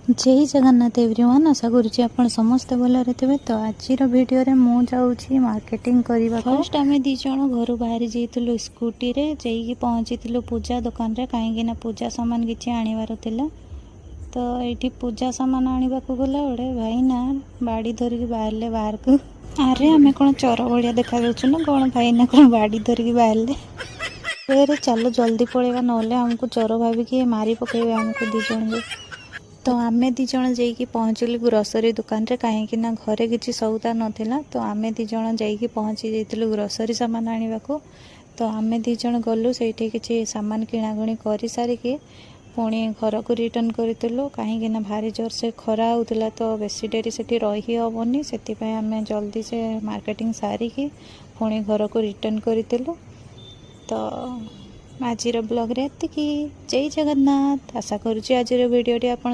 ଜୟ Jagannath everyone. ଆଶା କରୁଛି ଆପଣ ସମସ୍ତେ ଭଲରେ ଥିବେ। ତ ଆଜିର ଭିଡ଼ିଓରେ ମୁଁ ଯାଉଛି ମାର୍କେଟିଂ କରିବାକୁ। ଫାର୍ଷ୍ଟ ଆମେ ଦୁଇ ଜଣ ଘରୁ ବାହାରି ଯାଇଥିଲୁ ସ୍କୁଟିରେ। ଯାଇକି ପହଞ୍ଚିଥିଲୁ ପୂଜା ଦୋକାନରେ, କାହିଁକି ନା ପୂଜା ସାମାନ କିଛି ଆଣିବାର ଥିଲା। ତ ଏଇଠି ପୂଜା ସାମାନ ଆଣିବାକୁ ଗଲାବେଳେ ଭାଇନା ବାଡ଼ି ଧରିକି ବାହାରିଲେ ବାହାରକୁ। ଆରେ, ଆମେ କ'ଣ ଚୋର ଭଳିଆ ଦେଖାଯାଉଛୁ ନା କ'ଣ? ଭାଇନା କ'ଣ ବାଡ଼ି ଧରିକି ବାହାରିଲେ। ଆରେ, ଚାଲ ଜଲ୍ଦି ପଳେଇବା, ନହେଲେ ଆମକୁ ଚୋର ଭାବିକି ମାରି ପକେଇବେ ଆମକୁ ଦୁଇ ଜଣଙ୍କୁ। ତ ଆମେ ଦୁଇ ଜଣ ଯାଇକି ପହଞ୍ଚିଲୁ ଗ୍ରୋସରୀ ଦୋକାନରେ, କାହିଁକି ନା ଘରେ କିଛି ସଉଦା ନଥିଲା। ତ ଆମେ ଦୁଇ ଜଣ ଯାଇକି ପହଞ୍ଚି ଯାଇଥିଲୁ ଗ୍ରୋସରୀ ସାମାନ ଆଣିବାକୁ। ତ ଆମେ ଦୁଇ ଜଣ ଗଲୁ, ସେଇଠି କିଛି ସାମାନ କିଣାକିଣି କରିସାରିକି ପୁଣି ଘରକୁ ରିଟର୍ଣ୍ଣ କରିଥିଲୁ, କାହିଁକି ନା ଭାରି ଜୋରସେ ଖରା ହେଉଥିଲା, ତ ବେଶୀ ଡେରି ସେଠି ରହି ହେବନି। ସେଥିପାଇଁ ଆମେ ଜଲ୍ଦି ସେ ମାର୍କେଟିଂ ସାରିକି ପୁଣି ଘରକୁ ରିଟର୍ଣ୍ଣ କରିଥିଲୁ। ତ ଆଜିର ବ୍ଲଗ୍ରେ ଏତିକି। ଜୟ ଜଗନ୍ନାଥ। ଆଶା କରୁଛି ଆଜିର ଭିଡ଼ିଓଟି ଆପଣ